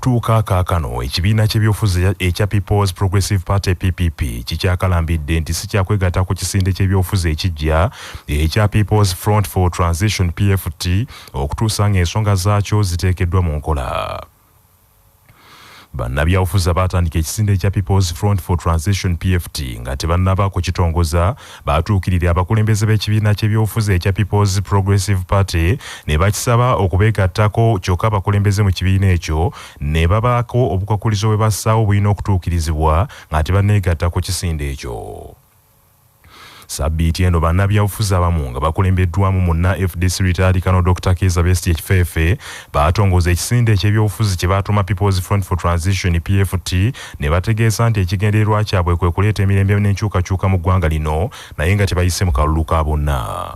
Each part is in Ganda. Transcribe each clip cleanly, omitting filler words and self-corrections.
Okutuuka kaakano, ekibiina ky'ebyobufuzi ekya People's Progressive Party, PPP, kikyakalambidde nti si kyakwegatta ku kisinde ky'ebyobufuzi ekiggya ekya People's Front for Transition, PFT, okutuusa ng'ensonga zaakyo ziteekeddwa mu nkola. Bannabyabufuzi abaatandika ekisinde ekya People's Front for Transition, PFT, nga tebannaba kukitongoza batuukirira abakulembeze b'ekibiina ky'ebyobufuzi ekya People's Progressive Party ne bakisaba okubeegattako, kyokka abakulembeze mu kibiina ekyo ne babaako obukwakkulizo bwe bassaawo bulina okutuukirizibwa nga tebanneegatta ku kisinde ekyo. Sabbiiti eno bannabyabufuzi abamu nga bakulembeddwamu munna FDC retired Colonel Dr Kizza Besigye Kifeefe baatongoza ekisinde eky'ebyobufuzi kye baatuuma People's Front for Transition, PFT, ne bategeeza nti ekigendererwa kyabwe kwe kuleeta emirembe n'enkyukakyuka mu ggwanga lino naye nga tebayise mu kalulu ka bonna.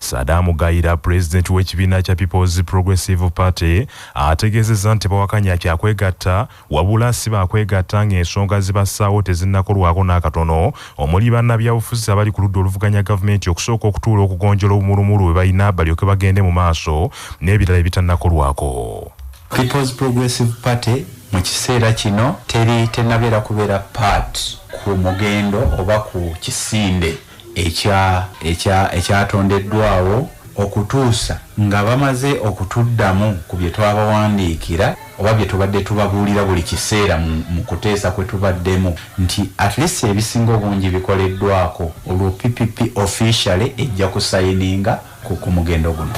Sadam Gayira, pulezidenti w'ekibiina kya People's Progressive Party, ategeezezza nti tebawakanya kyakwegatta, wabula si baakwegatta ng'ensonga zibassaawo tezinnakolwako n'akatono, omuli bannabyabufuzi abali ku ludda oluvuganya gavumenti okusooka okutuula okugonjola obumulumulu bwe balina balyoke bagende mu maaso n'ebirala ebitannakolwako. People's Progressive Party mu kiseera kino teri tennabeera kubeera part ku mugendo oba ku kisinde ekyatondeddwawo okutuusa nga bamaze okutuddamu ku bye twabawandiikira oba bye tubadde tubabuulira buli kiseera mu kuteesa kwe tubaddemu nti at least ebisinga obungi bikoleddwako, olwo PPP officially ejja kusayininga ku mugendo guno.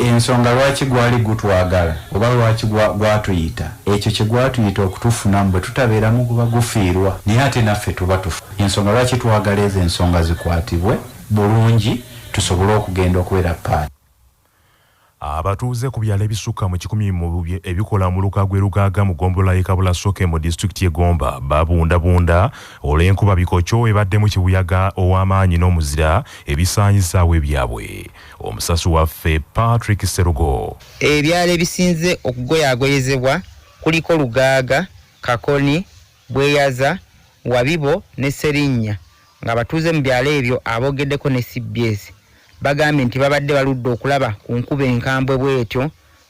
Ensonga lwaki gwali gutwagala oba lwaki gwatuyita, ekyo kye gwatuyita okutufunamu bwe tutabeeramu guba gufiirwa, naye ate naffe tuba tufa. Ensonga lwaki twagala ezo ensonga zikwatibwe bulungi tusobole okugenda okubeera part. Abatuuze ku byalo ebisukka mu 100 ebikola omuluka gw'e Lugaaga mu ggombolola y'e Kabulasoke mu disitulikiti y'e Gomba babundabunda olw'enkuba bikokyo ebaddemu kibuyaga ow'amaanyi n'omuzira ebisaanyizaawo ebyabwe. Omusasi waffe Patrick Serugo. Ebyalo ebisinze okugoyaagoyezebwa kuliko Lugaaga, Kakoni, Bweyaza, Wabibo ne Serinnya, ng'abatuuze mu byalo ebyo aboogeddeko ne CBS bagambye nti babadde baludde okulaba ku nkuba enkambwe bw'etyo,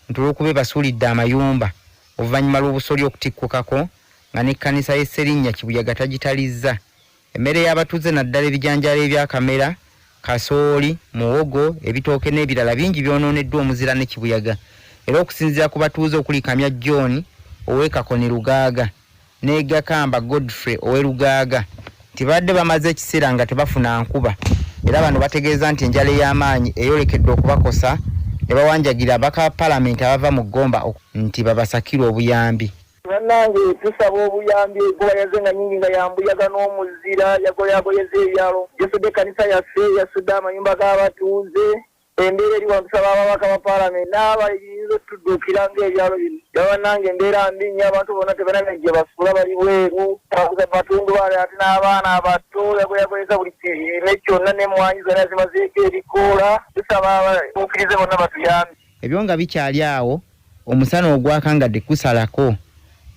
nti olw'okuba ebasuulidde amayumba oluvannyuma lw'obusolya okutikkukako, nga n'ekkanisa y'e Serinnya kibuyaga tagitalizza. Emmere y'abatuuze naddala ebijanjaalo ebyakamera, kasooli, muwogo, ebitooke n'ebirala bingi byonooneddwa omuzira ne kibuyaga, era okusinziira ku batuuze okuli Kamya John ow'e Kakoni Lugaaga ne Gakamba Godfrey ow'e Lugaaga nti babadde bamaze ekiseera nga tebafuna nkuba, era bano bategeeza nti enjala ey'amaanyi eyolekedde okubakosa ne bawanjagira ababaka ba palamenti abava mu Gomba nti babasakire obuyambi. Bannange, tusaba obuyambi. Enkuba yaze nga nyingi nga yambuyaga n'omuzira, yagoyagoyeza ebyalo, yasudde ekkanisa yaffe, yasudde amayumba g'abatuuze. Embeera eri wano, tusaba ababaka ba paalamenti n'abayinza otudduukira ng'ebyalo bino. Bannange, embeera mbi nnyo, abantu bonna tebalina gye basula, bali bweru tabuza matundubaali, ate n'abaana abato yagoyagoyeza buli kirime kyonna n'emmwanyi zonna zimazeeko ebikoola. Tusaba abatuukirize bonna batuyambe. Ebyo nga bikyali awo, omusana ogwaka nga tekusalako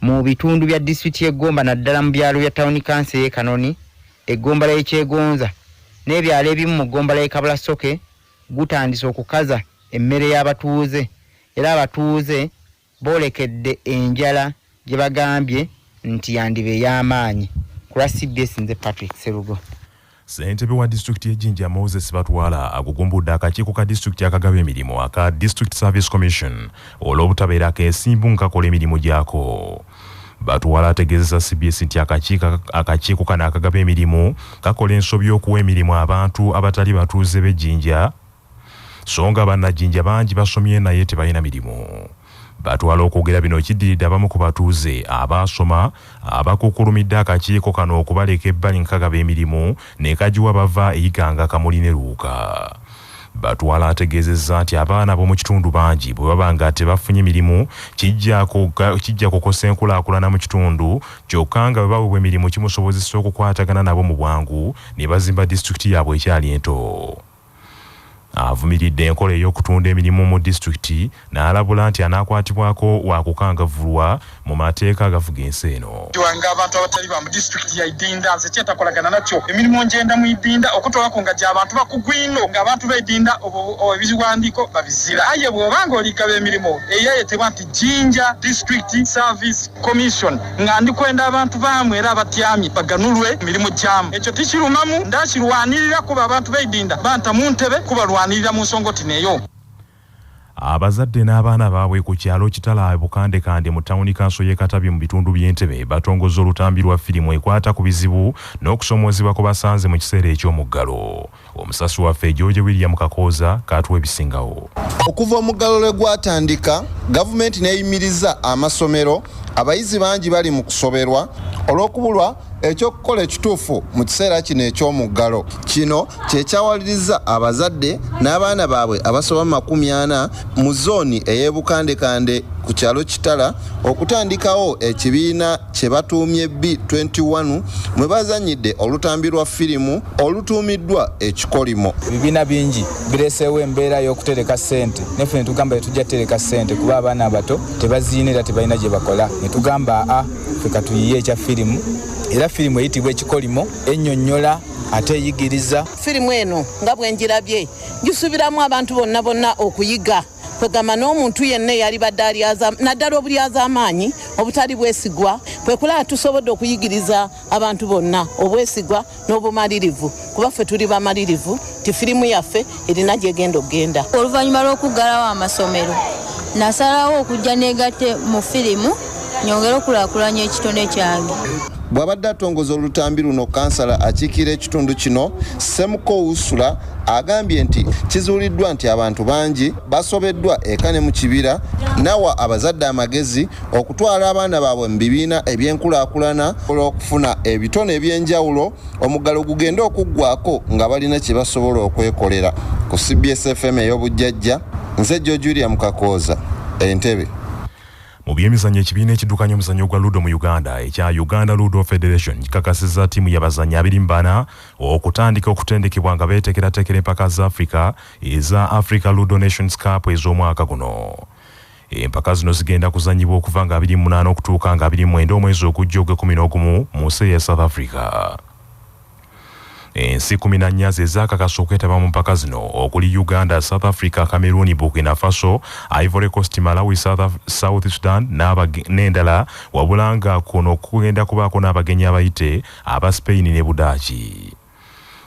mu bitundu bya disitulikiti y'e Gomba, naddala mu byalo bya tawuni kanso ey'e Kanoni, eggombolola y'e Kyegonza n'ebyalo ebimu mu ggombolola y'e Kabulasoke, gutandise okukaza emmere y'abatuuze, era abatuuze boolekedde enjala gye bagambye nti yandiba ey'amaanyi. Ku lwa CBS, nze Patrick Serugo. Ssentebe wa disitulikiti y'e Jinja Moses Batwala agugumbudde akakiiko ka disitulikiti akagaba emirimu aka District Service Commission olw'obutabeera keesimbu nga kakola emirimu gyako. Batwala ategeezezza CBS nti akakiiko kano akagaba emirimu kakola ensobi okuwa emirimu abantu abatali batuuze b'e Jinja, so nga bannajinja bangi basomye naye tebalina mirimu. Batwala okwogera bino kiddiridde abamu ku batuuze abaasoma abakukkulumidde akakiiko kano okubaleka ebbali nga kagaba emirimu ne kagiwa bava e Iganga, Kamuli ne Luuka. Batwala ategeezezza nti abaana b'omu kitundu bangi bwe baba nga tebafunye mirimu kijja kukosa enkulaakulana mu kitundu, kyokka nga bwe baweebwa emirimu kimusobozesa okukwatagana nabo mu bwangu ne bazimba disitulikiti yaabwe ekyali ento. Avumiridde enkola ey'okutunda emirimu mu disitulikiti n'alabula nti anaakwatibwako waakukangavvulwa mu mateeka agafuga ensi eno. Nga abantu abatali ba mu disitulikiti ya Idinda, nze kyentakolagana nakyo emirimu njenda mu Idinda okutolako nga gy'abantu bakugwino ng'abantu b'Idinda ebiwandiiko babizira. Aye bw'obanga oligaba emirimu eyayetebwa nti Jinja District Service Commission, nga ndikwenda abantu bamwe era abatyamye baganulwe mirimu gyamu. Ekyo tikirumamu, ndakirwanirira kuba abantu b'Idinda banta mu ntebe kubalwanirira mu nsonga oti neyo. Abazadde n'abaana baabwe ku kyalo Kitala Bukandekande mu tawuni kanso y'e Katabi mu bitundu by'Entebe batongozza olutambi lwa firimu ekwata ku bizibu n'okusomoozebwa kwe basanze mu kiseera eky'omuggalo. Omusasi waffe George William Kakooza katuwa ebisingawo. Okuva omuggalo lwe gwatandika, gavumenti n'eyimiriza amasomero, abayizi bangi bali mu kusoberwa olw'okubulwa ekyokukola ekituufu mu kiseera kino eky'omuggalo. Kino kye kyawaliriza abazadde n'abaana baabwe abasoba 40 mu zooni ey'e Bukandekande ku kyalo Kitala okutandikawo ekibiina kye batuumye B21 mwe bazannyidde olutambi lwa firimu olutuumiddwa Ekikolimo. Ebibiina bingi bireeseewo embeera y'okutereka ssente, naffe ne tugamba tetujja kutereka ssente kuba abaana abato tebazirina era tebalina gye bakola, ne tugamba aa ffe katuyiye ekya firimu, era firimu eyitibwa Ekikolimo ennyonnyola ate eyigiriza. Firimu eno nga bwe ngirabye ngisuubiramu abantu bonna bonna okuyiga, kwegamba n'omuntu yenna eyalibadde alyaza naddala obulyazaamaanyi obutali bwesigwa, kwe kulaba tusobodde okuyigiriza abantu bonna obwesigwa n'obumalirivu, kuba ffe tuli bamalirivu nti firimu yaffe erina gy'egenda okugenda. Oluvannyuma lw'okuggalawo amasomero nasalawo okujja negatte mu firimu nyongere okulaakulanya ekitone kyange. Bw'abadde atongoza olutambi luno, kansala akiikirira ekitundu kino Semuko Usula agambye nti kizuuliddwa nti abantu bangi basobeddwa eka ne mu kibira, n'awa abazadde amagezi okutwala abaana baabwe mu bibiina ebyenkulaakulana olw'okufuna ebitone eby'enjawulo omuggalo gugende okuggwako nga balina kye basobola okwekolera. Ku CBS FM ey'obujjajja, nze George William Kakooza, Entebbe. Mu byemizannyo, ekibiina ekiddukanya omuzannyo gwa Ludo mu Uganda ekya Uganda Ludo Federation kikakasizza ttiimu y'abazannyi 24 okutandika okutendekebwa nga beetekerateekera empaka za Africa eza Africa Ludo Nations Cup ez'omwaka guno. Empaka zino zigenda kuzannyibwa okuva nga 28 okutuuka nga 29 omwezi ogujja ogw'e11 mu nsi eya South Africa. Ensi 14 ze zaakakasa okwetaba mu mpaka zino okuli Uganda, South Africa, Cameroon, Burkina Faso, Ivory Coast, Malawi, South Sudan n'endala, wabula nga kuno kugenda kubaako n'abagenyi abayite aba Spain ne Budaaki.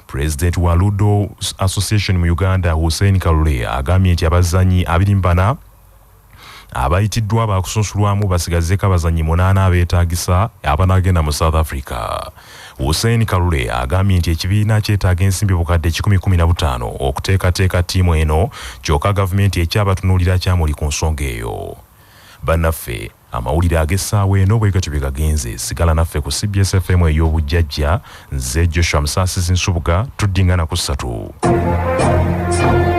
Pulezidenti wa Ludo Association mu Uganda Hussein Kalule agambye nti abazannyi 24 abayitiddwa baakusunsulwamu basigazeeko abazannyi 8 abeetaagisa abanaagenda mu South Africa. Hussein Kalule agambye nti ekibiina kyetaaga ensimbi bukadde 115 okuteekateeka ttiimu eno, kyokka gavumenti ekyabatunuulira kyamuli ku nsonga eyo. Bannaffe, amawulire ag'essaawa eno bwe gatyo bwe gagenze. Sigala naffe ku CBS FM ey'obujjajja. Nze Joshua Musaasizi Nsubuga, tuddingana ku 3.